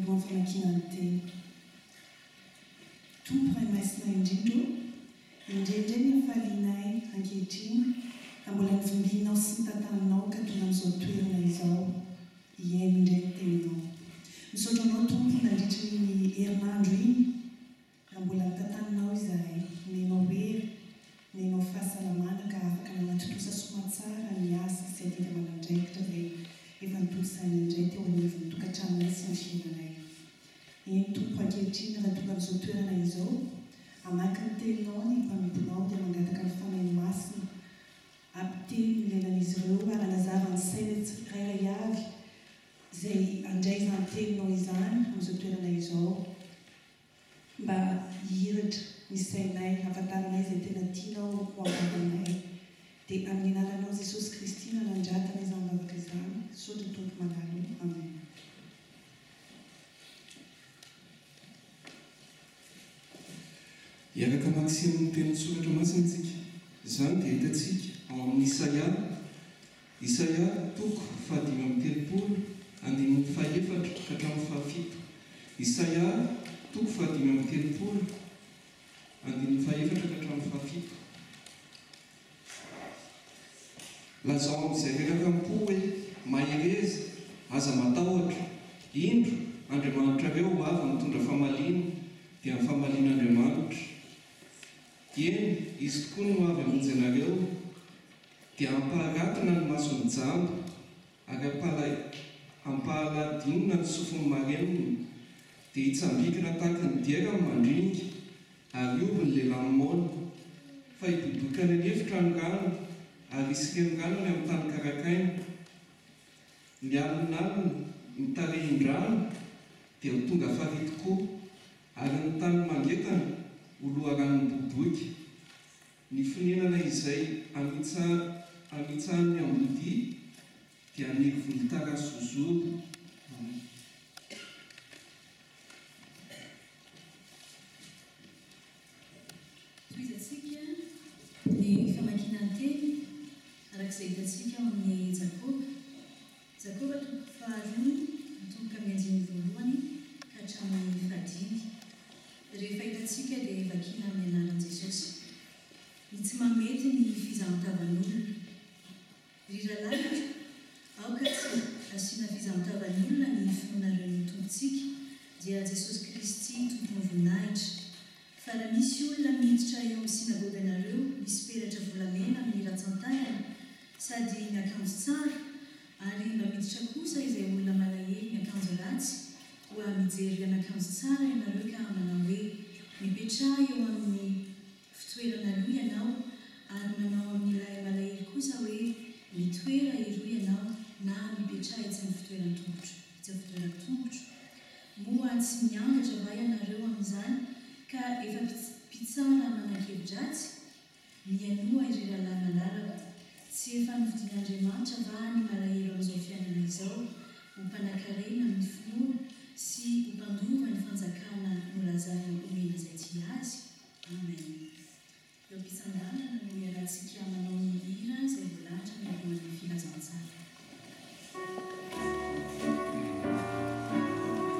Mialohan'ny famakiana ny teny. Tompo Ray Masina indrindra ô, indray indray ny hafalianay ankehitriny raha mbola novimbinao sy notantaninao ka tonga amin'izao toerana izao hihaino indray ny teninao. Misaotra anao Tompo nandritry ny herinandro iny Raha mbola notantaninao izahay, nomenao hery, nomenao fahasalamana ka afaka nanatontosa soamantsara ny asa sy adidy aman'andraikitra izay efa notontosaina indray teo anivon'ny tokantranonay sy ny fiainanay. Eny Tompo, ankehitriny raha tonga amin'izao toerana izao, hamaky ny Teninao ny mpanomponao dia mangataka ny Fanahy Masina hampiteny ny lelan'izy ireo ary hanazava ny saina tsirairay avy izay handray izany Teninao izany amin'izao toerana izao. Mba hihiratra ny sainay hafantaranay izay tena tianao ho ambaranay. Dia amin'ny anaranao Jesosy Kristy nanandratana izany vavaka izany. Misaotra Tompo malala o. Amen. Hiaraka hamaky sy hamono tenin'ny Soratra Masina isika. Izany dia hitantsika ao amin'ny Isaia, Isaia toko fahadimy amby telopolo, andininy fahefatra ka hatramin'ny fahafito. Isaia toko fahadimy amby telopolo, andininy fahefatra ka hatramin'ny fahafito. Lazao amin'izay reraka am-po hoe, Mahereza, aza matahotra. Indro, Andriamanitrareo ho avy mitondra famaliana, dia ny famalian'Andriamanitra. Eny, Izy tokoa no ho avy hamonjy anareo. Dia hampaharatina ny mason'ny jamba, ary hampahaladinina ny sofin'ny marenina. Dia hitsambikina tahaka ny diera ny mandringa, ary hihoby ny lehilahy moana. Fa hidodoka any an'efitra ny rano, ary hisy renirano any amin'ny tany karakaina. Ny alonalona, ny tarehin-drano, dia ho tonga farihy tokoa, ary ny tany mangetana ho loharanom-boiboika. Ny fonenana izay amitsahan'ny ambodia dia haniry volotara zozoro. Amen. Tohizantsika ny famakiana ny teny araka izay hitantsika ao amin'ny Jakoba. Jakoba toko faharoa matomboka amin'ny andininy voalohany ka hatramin'ny fahadimy. Rehefa hitantsika dia vakiana amin'ny anaran'i Jesosy. Ny tsy mahamety ny fizahan-tavan'olona. Ry rahalahiko, aoka tsy hasiana fizahan-tavan'olona ny finoanareo ny Tompontsika, dia Jesosy Kristy Tompon'ny voninahitra. Fa raha misy olona miditra eo amin'ny synagoganareo misy peratra volamena amin'ny ratsan-tanany sady miakanjo tsara, ary mba miditra kosa izay olona malahelo miakanjo ratsy, koa mijery ilay miakanjo tsara ianareo ka manao hoe, Mipetraha eo amin'ny fitoerana aloha ianao, ary manao amin'ilay malahelo kosa hoe, Mitoera eroa ianao, na mipetraha etsy amin'ny fitoeran-tongotro, etsy amin'ny fitoeran-tongotro. Moa tsy miangatra va ianareo amin'izany ka efa mpitsara manan-kevi-dratsy? Mihainoa ry rahalahy malalako, tsy efa nofidin'Andriamanitra va ny malahelo amin'izao fiainana izao ho mpanankarena amin'ny finoana sy.